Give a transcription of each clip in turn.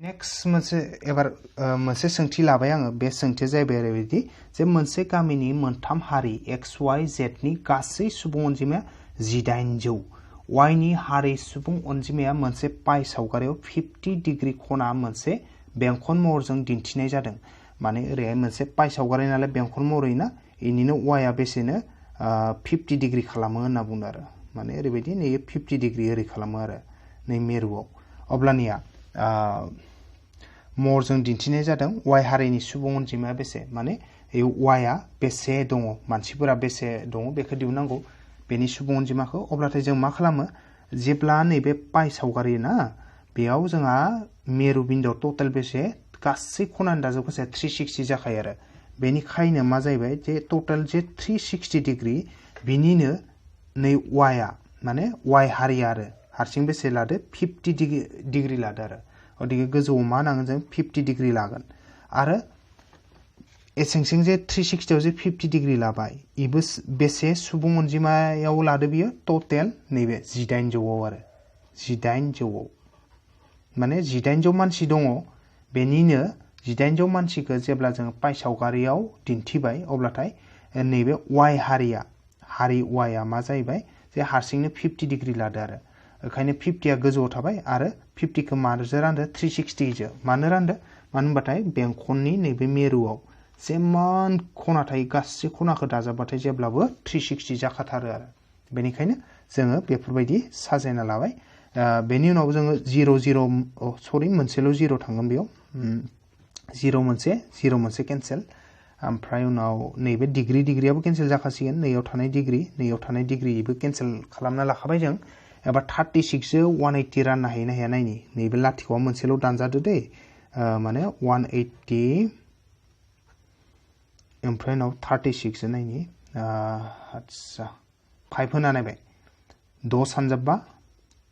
next मोनसे सोंथि लाबाय आङो बे सोंथिया जाहैबाय ओरैबायदि जे मोनसे गामिनि मोनथाम हारि XYZ नि गासै सुबुं अनजिमाया 1800 Y नि हारि सुबुं अनजिमाया मोनसे पाइ सावगारियाव 50 डिग्री खना मोनसे बेंखन महरजों दिन्थिनाय जादों माने ओरैहाय मोनसे पाइ सावगारि नालाय बेंखन महरै ना इनिनो Y आ बेसेनो 50 डिग्री खालामो होनना बुंदों आरो माने ओरैबायदि नै 50 डिग्री ओरै खालामो आरो नै मेरुआव अब्लानिया महरजों दिन्थिनाय जादों Y हारिनि सुबुं अनजिमाया बेसे माने Y आ बेसे दङ मानसिफोरा बेसे दङ बेखौ दिहुननांगौ बेनि सुबुं अनजिमाखौ अब्लाथाय जों मा खालामो जेब्ला नैबे पाइ सावगारि ना बेयाव जोंहा मेरु बिन्दोआव टोटेल बेसे गासै खनानि दाजाबगासै 360 जाखायो आरो बेनिखायनो मा जाहैबाय जे टोटेल जे 360 डिग्री बिनिनो नै Y आ माने Y हारिया आरो हारसिं बेसे लादो 50 डिग्री लादो आरो अदिके गोजौआव मा नांगोन जों 50 डिग्री लागोन आरो एसेंसें जे 360 आव जे 50 डिग्री लाबाय इबो बेसे सुबुं अनजिमायाव लादो बियो टोटेल नैबे 1800 आव आरो 1800 आव माने 1800 मानसि दङ बेनिनो 1800 मानसिखौ जेब्ला जों पाइ सावगारियाव दिन्थिबाय अब्लाथाय नैबे Y हारिया हारि Y आ मा जाहैबाय जे हारसिंनो 50 डिग्री लादो आरो ओंखायनो 50 आ गोजौआव थाबाय आरो 50 खौ माजों रानदो 360 जों मानो रानदो मानो होनबाथाय बेंखननि नैबे मेरुआव जेमान खना थायो गासै खनाखौ दाजाबबाथाय जेब्लाबो 360 जाखाथारो आरो बेनिखायनो जोङो बेफोरबायदि साजायना लाबाय बेनि उनाव जोङो 0 सरि मोनसेल' 0 थांगोन बेयाव 0 मोनसे केन्सेल ओमफ्राय उनाव नैबे डिग्रीयाबो केन्सेल जाखासिगोन नैयाव थानाय डिग्रीबो केन्सेल खालामना लाखाबाय जों एबा 36 जो 180 राननो हायो ना हाया नायनि नैबे लाथिख'आ मोनसेल' दानजादो दे माने 180 ओमफ्राय उनाव 36 जो नायनि आच्छा 5 होना नायबाय 6 सानजाबबा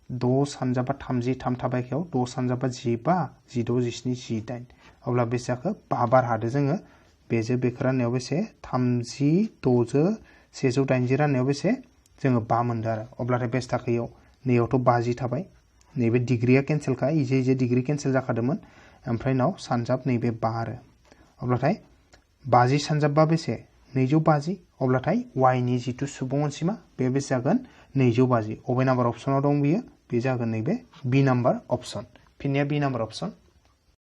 30 3 थाबायखायाव 6 सानजाबबा 15 16 17 18 अब्ला बेसे जाखो 5 बार हादो जोङो बेजों बेखौ राननायाव बेसे 36 जो 180 राननायाव बेसे जोङो 5 मोनदो आरो अब्लाथाय बेसे थाखोयाव नैयावथ' 50 थाबाय नैबे डिग्रीया केन्सेलखा इजे डिग्री केन्सेल जाखादोंमोन ओमफ्राय उनाव सानजाब नैबे 5 आरो अब्लाथाय 50 सानजाबबा बेसे 250 अब्लाथाय Y नि जिथु सुबुं अनजिमा बे बेसे जागोन 250 अबे नाम्बार अपसनाव दं बियो बे जागोन नैबे बी नाम्बार अपसन फिननाया बी नाम्बार अपसन